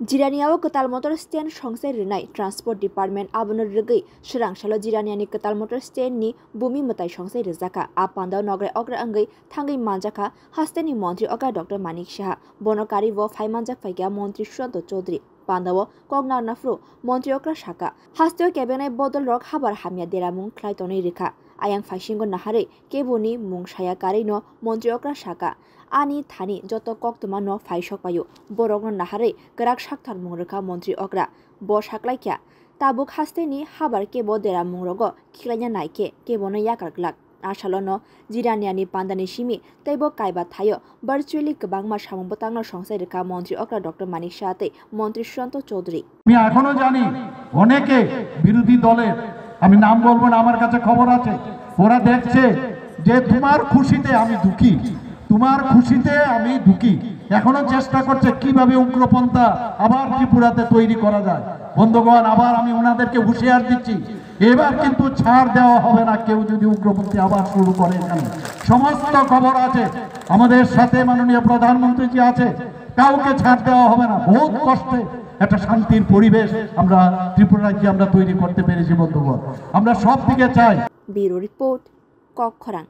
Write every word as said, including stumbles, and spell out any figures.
Jiraniao kwtal motor stand songsai rwnai Transport Department, abono rwgwi swrang salo Jiraniani kwtal motor stand ni bumi mwtai songsai rwjakha. A pandao nograi okra wngwi thangwi manjakha hasteni montri okra Doctor Manik Saha. Bono karibo phai manjak phaikha montri Sushanta Chowdhury. Pandao kok narwkna phuru montri okra sakha, hasteo kebenai bodol rok habar hamya deramung khlai tonwi rwkha. Ayang phaisingo naharwi keboni mung saya karwino montri okra sakha. Ani thani joto koktwma no phai sok paio, borokno naharwi kwrak saktharmung rwkha montri okra. Bo saklaikha, tabuk hasteni habar kebo deramung rogo khiklaina naikhe kebono yakar glak. A salono Jiraniani pandani simi teibo kaiba thaio virtually kwbangma samung bwtangno songsai rwkha montri okra Doctor Manik Saha tei montri Sushanta Chowdhury. আমি এখনো জানি অনেকে বিরোধী দলের, আমি নাম বলবো না, আমার কাছে খবর আছে, ওরা দেখছে যে তোমার খুশিতে আমি দুঃখী, তোমার খুশিতে আমি দুঃখী। এখনো চেষ্টা করছে কিভাবে উগ্রপন্থা আবার ত্রিপুরাতে তৈরি করা যায়। বন্ধুগণ, আবার আমি ওনাদেরকে হুঁশিয়ার দিচ্ছি, এবার কিন্তু ছাড় দেওয়া হবে না। কেউ যদি উগ্রপন্থী আবার শুরু করে এখানে, সমস্ত খবর আছে, আমাদের সাথে মাননীয় প্রধানমন্ত্রীজি আছে, কাউকে ছাড় দেওয়া হবে না। বহুত কষ্টে একটা শান্তির পরিবেশ আমরা ত্রিপুরা রাজ্যে আমরা তৈরি করতে পেরেছি বন্ধুগণ। আমরা সব দিকে চাই। Bureau report, Kokkhorang.